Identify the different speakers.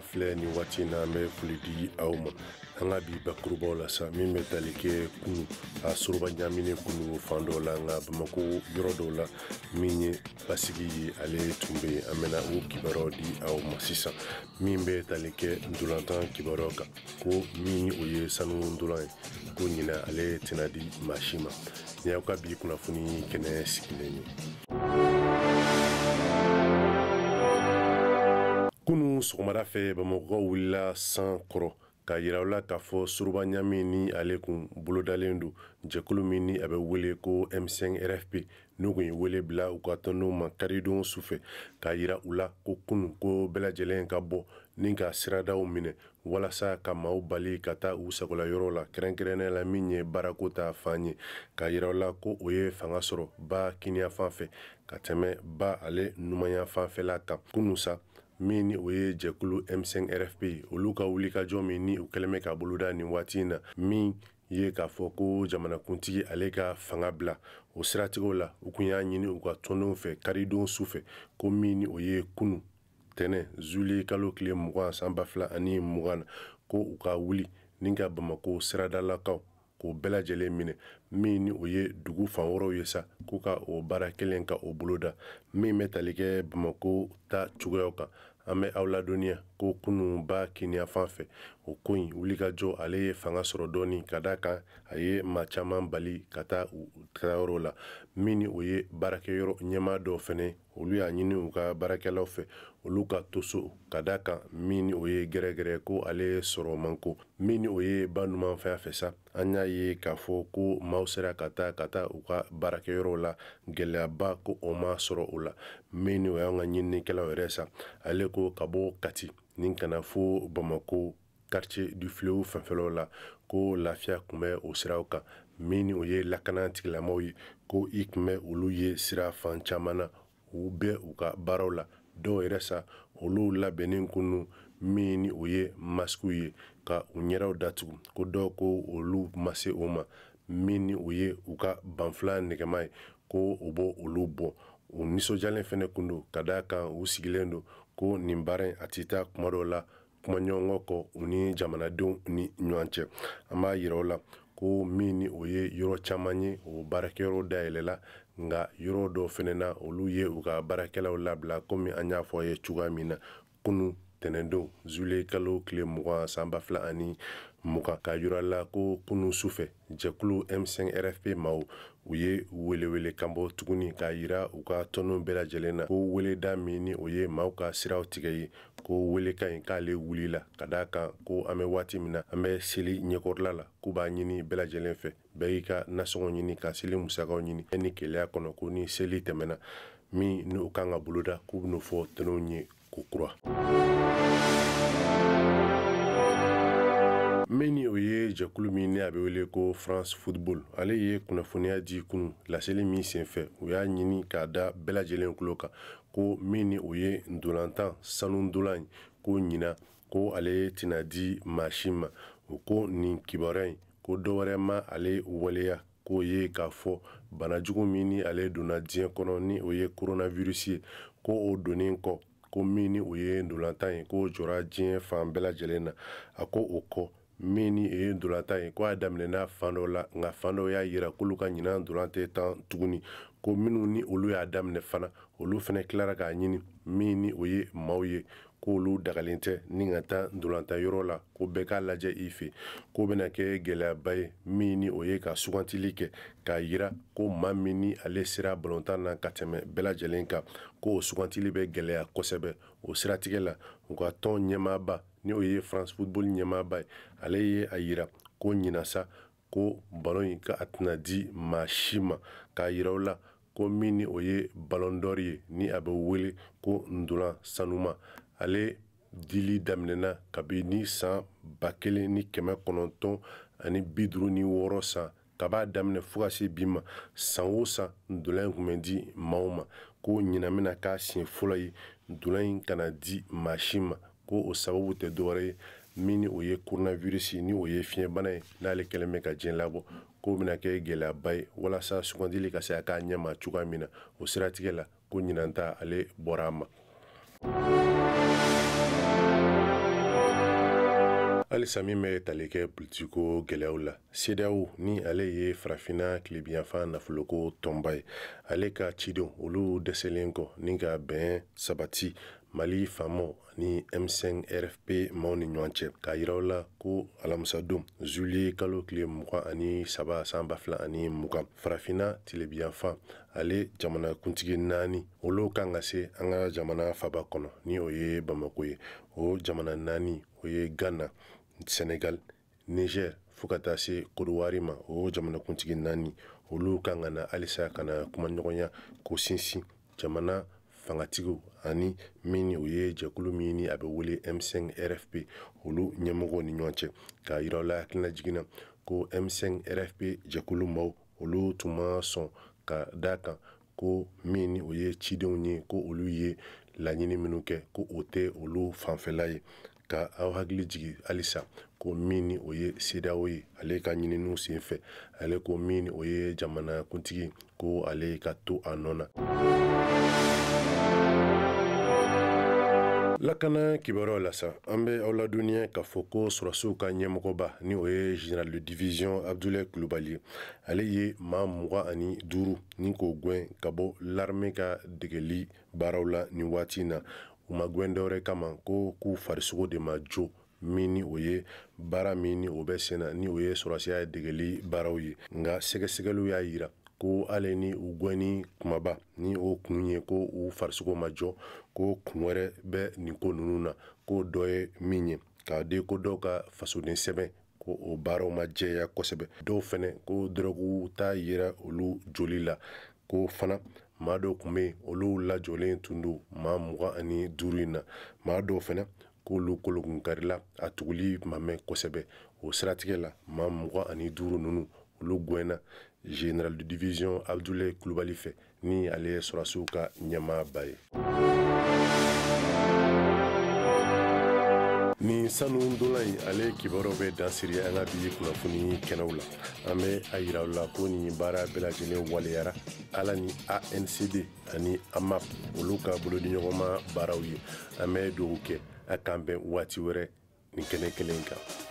Speaker 1: b'an filɛ nin waati in na, an bɛ foli di aw ma. An ka bi bakurubaw la sa, min bɛ tali kɛ kunu a soroba ɲaminen kunu fan dɔw la, nka Bamakɔ yɔrɔ dɔw la min ye basigi ye, ale tun bɛ yen. An bɛna o kibaruyaw di aw ma sisan. Min bɛ tali kɛ ntolantan kibaruyaw kan, ko min o ye sanu ntolan ye, ko ɲinan ale tɛna di maa si ma. Ni y'aw ka bi kunnafoni kɛnɛ sigilen ye. Kunu sɔgɔmada fɛ, Bamakɔkaw wulila san kɔrɔ k'a yira u la k'a fɔ soroba ɲami ni ale kun bolodalen don jɛkulu min ni a bɛ wele ko M5 RFP, n'u kun ye wele bila u ka tɔndenw ma karidon sufɛ k'a yira u la ko kunu ko bɛɛ lajɛlen ka bɔ ni ka siradaw minɛ walasa ka maaw bali ka taa u sagola yɔrɔ la, kɛrɛnkɛrɛnnenya la min ye baarako ta fan ye, k'a yira u la ko o ye fanga sɔrɔ ba kiniya fan fɛ ka tɛmɛ ba ale numanya fanfɛla kan. Kunu sa, min ni o ye jɛkulu M5 RFP ye, olu ka wulikajɔ min ni u kɛlen bɛ ka boloda nin waati in na, min ye k'a fɔ ko jamanakuntigi ale ka fanga bila, o siratigɛw la u kun y'a ɲini u ka tɔndenw fɛ karidon su fɛ ko min ni o ye kunu tɛnɛ zuli kalo tile 20 san 2020 na, ko u ka wuli ni ka Bamakɔ siradalakaw k'o bɛɛ lajɛlen minɛ, min ni o ye dugu fan wɛrɛw ye sa, k'u ka o baara kelen ka o boloda. Min bɛ tali kɛ Bamakɔ ta cogoyaw kan, an bɛ aw ladɔnniya ko kunu ba kiniya fan fɛ, o ko in wulikajɔ ale ye fanga sɔrɔ dɔɔni, ka d'a kan a ye maa caman bali ka taa u tagayɔrɔ la. Min ni o ye baarakɛyɔrɔ ɲɛmaa dɔw fɛnɛ, olu y'a ɲini u ka baarakɛlaw fɛ olu ka to so, ka d'a kan min ni o ye gɛrɛgɛrɛ ko ale sɔrɔ man ko. Min ni o ye ba numan fɛn fɛ sa, an y'a ye k'a fɔ ko maaw sera ka taa u ka baarakɛyɔrɔw la, gɛlɛyaba ko o ma sɔrɔ o la. Min ni o y'an ka ɲininikɛlaw yɛrɛ sa, ale ko ka bɔ Kati ni ka na fo Bamakɔ quartier du Fléau fanfɛlaw la, ko lafiya tun bɛ o siraw kan. Min ni o ye lakana tigilamaaw ye, ko i tun bɛ olu ye sira fan caman na, u bɛ u ka baaraw la. Dɔw yɛrɛ sa, olu labɛnnen kunu min ni o ye masikiw ye ka u ɲɛdaw datugu, ko dɔw ko olu ma se o ma. Min ni o ye u ka banfula nɛgɛma ye, ko u b'o olu bɔ. U nisɔndiyalen fɛnɛ kun don, ka d'a kan u sigilen don ko nin baara in a tɛ taa kuma dɔw la kumaɲɔgɔn kɔ u ni jamanadenw ni ɲɔgɔn cɛ. An b'a yira u la ko min ni o ye yɔrɔ caman ye, o baarakɛyɔrɔ dayɛlɛla, nka yɔrɔ dɔw fɛnɛ na olu ye u ka baarakɛlaw labila, komi an y'a fɔ a ye cogoya min na kunu tɛnɛndon zule kalo tile 20 san 2020, k'a yira la ko kunu sufɛ jɛkulu M5 RFP maaw u ye welewele kan bɔ tuguni k'a yira u ka tɔnw bɛɛ lajɛlen na ko weleda min ni o ye maaw ka siraw tigɛ ye, ko welekan in k'ale wulila, ka d'a kan ko an bɛ waati min na an bɛ seli ɲɛkɔrɔla la, k'u b'a ɲini bɛɛ lajɛlen fɛ bɛɛ y'i ka nasɔngɔ ɲini ka seli musakaw ɲini ni keleya kɔnɔ, ko ni seli tɛmɛna min n'o kan ka boloda k'u bɛn'o fɔ tɔnw ye ko kura. Min ni o ye jɛkulu min ni a bɛ wele ko France Football, ale ye kunnafoniya di kunu laseli min senfɛ, u y'a ɲini k'a da bɛɛ lajɛlen tulo kan ko min ni o ye ntolantan sanu ntolan ye, ko ɲinan ko ale tɛna di maa si ma. O ko nin kibaruya in ko dɔwɛrɛ ma ale waleya, k'o ye k'a fɔ banajugu min ni ale donna diɲɛ kɔnɔ ni o ye coronavirus ye, ko o donnen kɔ ko min ni o ye ntolantan ye k'o jɔra diɲɛ fan bɛɛ lajɛlen na. A ko o kɔ min ni o ye ntolantan ye ko a daminɛna fan dɔ la, nka fan dɔw y'a yira k'olu ka ɲinan ntolan tɛ tan tuguni, ko minnu ni olu y'a daminɛ fana olu fɛnɛ tilara k'a ɲini min ni o ye maaw ye k'olu dagalen tɛ ni ka taa ntolantan yɔrɔ la, ko bɛɛ k'a lajɛ i fɛ, k'o bɛna kɛ gɛlɛyaba ye min ni o ye ka sugantili kɛ k'a yira ko maa min ni ale sera balontan na ka tɛmɛ bɛɛ lajɛlen kan, k'o sugantili bɛ gɛlɛya kosɛbɛ. O siratigɛ la, u ka tɔn ɲɛmaaba ni o ye France Football ɲɛmaaba ye, ale ye a yira ko ɲinan sa ko ballon in ka a tɛna di maa si ma, k'a yira u la ko min ni o ye ballon d'or ye ni a bɛ wele ko ntolan sanuma, ale dili daminɛna kabini san 1956 san ka b'a daminɛ fo ka se bi ma, san o san ntolan in tun bɛ di maaw ma, ko ɲinan bɛna k'a siɲɛ fɔlɔ ye ntolan in kana di maa si ma, ko o sababu tɛ dɔwɛrɛ ye min ni o ye coronavirus ni o ye fiɲɛbana ye n'ale kɛlen bɛ ka diɲɛ labɔ, k'o bɛna kɛ gɛlɛyaba ye walasa sugandili ka se a k'a ɲɛma cogoya min na. O siratigɛ la, ko ɲinan ta ale bɔra a ma. Halisa min bɛ tali kɛ politiko gɛlɛyaw la, CEDEAO ni ale ye farafinna tilebinyanfan nafoloko tɔnba ye, ale ka cidenw olu dɛsɛlen kɔ ni ka bɛn sabati Mali faamaw ni M5 RFP maaw ni ɲɔgɔn cɛ, k'a yira u la ko alamisadon zuliye kalo tile 23 san 2020, farafinna tilebinyanfan ale jamanakuntigi 4 olu kan ka se an ka jamana faba kɔnɔ, ni o ye Bamako ye. O jamana 4 o ye Ghana, Senegal, Niger fo ka taa se Kodowari ma. O jamanakuntigi 4 olu kan ka na halisa ka na kumaɲɔgɔnya ko sinsin jamana fangatigiw ani min o ye jɛkulu min ni a bɛ wele M5 RFP olu ɲɛmɔgɔw ni ɲɔgɔn cɛ. K'a yira u la hakililajigin na ko M5 RFP jɛkulu maaw olu tun ma sɔn ka da kan ko min ni o ye cidenw ye, ko olu ye laɲini minnu kɛ ko o tɛ olu fanfɛla ye. Ka aw hakili jigin halisa ko min ni o ye CEDEAO ye, ale ka ɲininiw senfɛ, ale ko min ni o ye jamanakuntigi ko ale ka to a nɔ na. Lakana kibaruyaw la sa, an bɛ aw ladɔnniya k'a fɔ ko sɔrɔdasiw ka ɲɛmɔgɔba ni o ye général de division Abdoulaye Coulibaly, ale ye maa 25 ni k'o gɛn ka bɔ l'armée ka degeli baaraw la nin waati in na. U ma gɛn dɔwɛrɛ kama ko k'u farisogo de ma jo min ni o ye baara min ni o bɛ sen na, ni o ye sɔrɔdasiya degeli baaraw ye. Nka sɛgɛsɛgɛliw y'a yira ko hali ni u gɛnni kumaba ni o kun ye ko u farisogo ma jɔ, ko kun wɛrɛ bɛ nin ko ninnu na, ko dɔ ye min ye k'a den ko dɔw ka fasoden sɛbɛn ko o baaraw ma jɛya kosɛbɛ, dɔw fɛnɛ ko dɔrɔgu ta yera olu joli la, ko fana maa dɔw tun bɛ yen olu lajɔlen tun don maa 25 in na, maa dɔw fɛnɛ k'olu kolokunkarila a tuguli ma mɛn kosɛbɛ. O siratigɛ la maa 25 ninnu olu gɛnna général de division Abdoulaye Coulibaly fɛ, ni ale ye sɔrɔdasiw ka ɲɛmaaba ye. Nin sanu dolan in ale kibaruyaw bɛ dan siri an ka bi kunnafoni kɛnɛw la. An bɛ a yira aw la ko nin baara bɛɛ lajɛlen waleyara ala ni ANCD ani AMAP olu ka bolodiɲɔgɔnma baaraw ye. An bɛ dugawu kɛ a k'an bɛn waati wɛrɛ nin kɛnɛ kelen kan.